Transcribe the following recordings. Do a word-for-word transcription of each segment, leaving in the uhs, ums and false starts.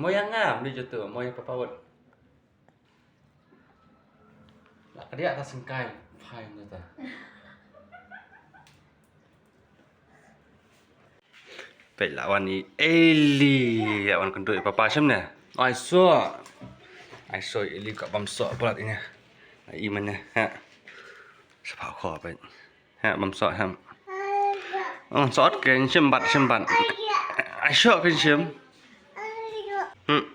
Mo ïa nga, mo ïa jatuh, mo ïa papa wot. La ka dia ta sengkai, fine ta. Peit la wan i Eli, la wan kynduh i papa shem ne. Ai so. Ai so i Eli ka bam so palat ine. Ai i mane ha. Sapa kho peit. Ha bam so ha. Oh, so ot ken shem bat shem bat. Ai so ken shem. Hmm.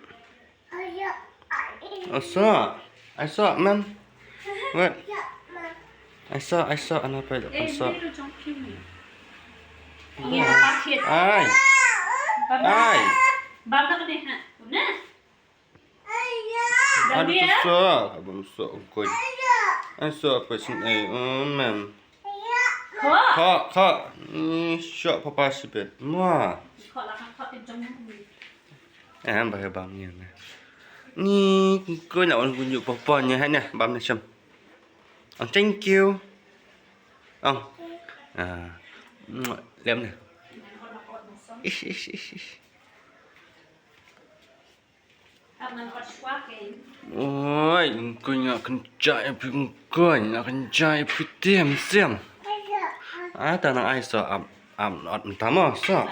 Ai so, ai so, mam. What? Ai so, ai so, ana pa ai so. Ai. Ai. Bam na kene ha. Na. Ada tu so, abang so ungkoi. Ai so apa sin ai, oh, mam. Kok, kok. Ni syok papa sibet. Ma. Eh, bah bam ni. Ni kau nak orang kunjuk papa ni, hai ni, bam ni sem. Oh, thank you. Oh. Ah. Lem ni. Ish, ish, ish, ish. Oi, ungkoi nga kynjah ïa phi ungkoi, nga kynjah ïa phi tim sim. Ah, ta nang ai so ap, ap ot mynta mo so.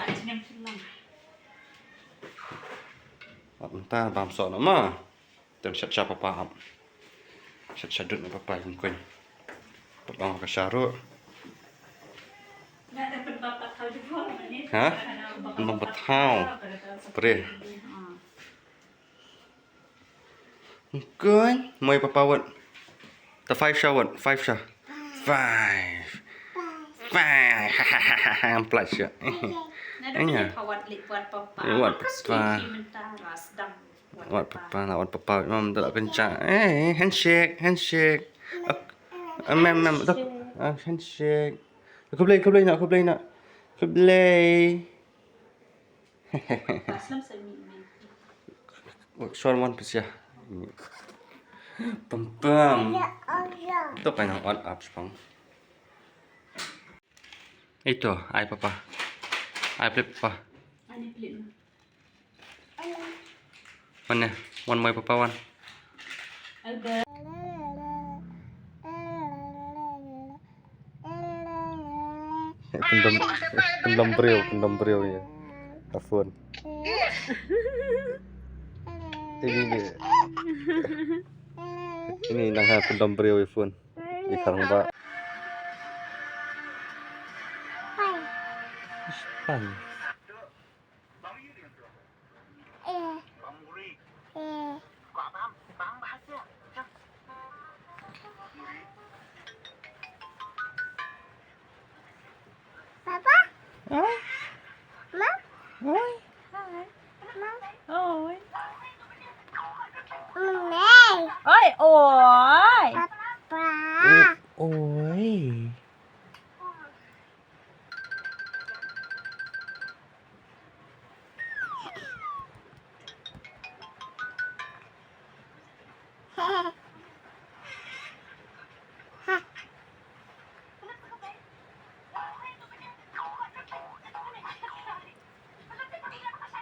Ot mynta bam so na mo. Tem shat sha papa ap. Shat sha dut na papa ungkoi. Papa ka sharu. Ha? Bam patau. Pre. Good. Moi papa wot. Ta five sha wot. Five sha. Five. Five. Plat sha. Anya. Wot papa. Wot papa na wot papa. Mam ta la kynjah. Eh, handshake, handshake. Mem, mem. Handshake. Khublei, khublei na, khublei na. Khublei. Shon wan pisa. Pam pam. To kai nang on up spang. Ito, ai papa. Ai plip papa. Wan ne, wan moi papa wan. Pyndam, pyndam briew, pyndam briew ïa ka phone. Ini ni. Ini nang ha pyndam briew ïa phone. Di karang ba. Pan. Papa? Huh? Ma? Oi. Hi. Hi. Ma? Oi. Mama. Oi, oi. Papa. Oi.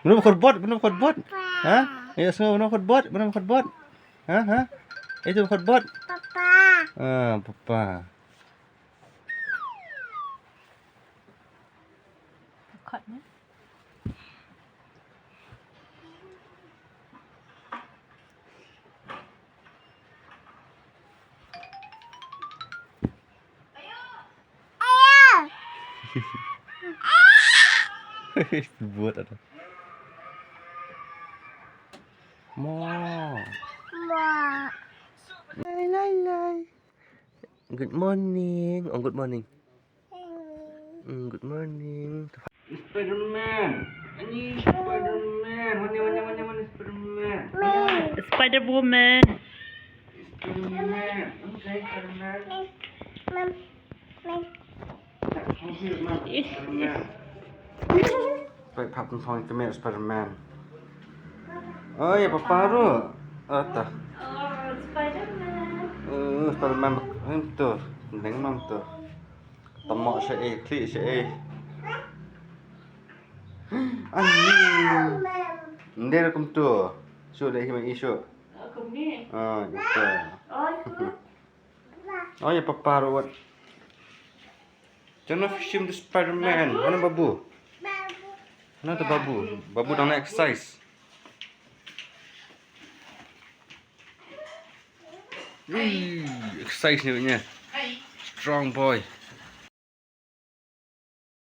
Mano ba khot bot? Mano ba khot bot? Ha? Ya, sngew, mano ba khot bot? Mano ba khot bot? Ha, ha? Itu ba khot bot? Papa. Ah, papa. Khot ne? Buat ada. Mo. Mo. Lai, lai, lai. Good morning. Oh, good morning. Mm, good morning. Spider-Man. Ani Spider-Man. Mana, mana, mana, mana Spider-Man? Spider-Woman. Spider-Man. Okay, Spider-Man. Spider-Man. Peit, pap, pynphong ïa ka mic Spider-Man. Oh, ïa papa ruh. Ata. Oh, Spider-Man. Oh, Spider-Man. Em tu. Deng mam tu. Tamo sha e, klik sha e. Ani. Ndei ruh kumto. Shu leh hi ma i shu. Ah, kumto. Oh, ïa papa ruh wat. Jangan fishim the Spider-Man. Hana babu. Hana the babu. Babu dang exercise. Ui, exercise ni punya. Strong boy.